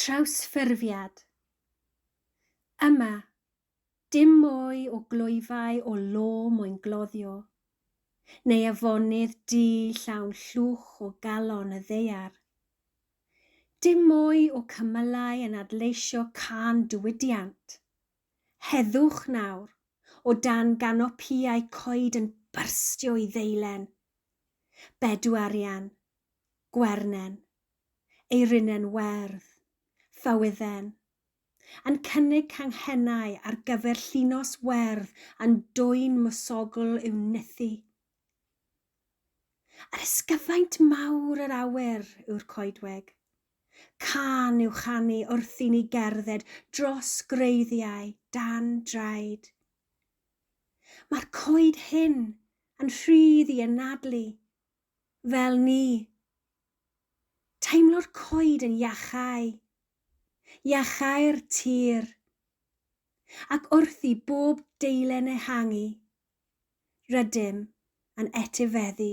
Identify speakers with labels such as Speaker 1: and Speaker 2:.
Speaker 1: Trawsffurfiad. Yma, dim mwy o glwyfau o lo mwyn gloddio, neu afonydd du llawn llwch o galon y ddaear. Dim mwy o cymylau yn adleisio cân diwydiant. Heddwch nawr, o dan ganopïau coed yn byrstio i ddeilen. Bedw arian, gwernen, eirinen werdd, ffawydden, yn cynnig canghennau ar gyfer llinos werdd yn dwyn mwsogl i'w nythu. Yr ysgyfaint mawr yr awyr yw'r coedwig. Cân i'w chanu wrth i ni gerdded dros greiddiau dan draed. Mae'r coed hyn yn rhydd i anadlu, fel ni. Teimlo'r coed yn iachau, iachau'r tir, ac wrth i bob deilen ehangu, rydym yn etifeddu.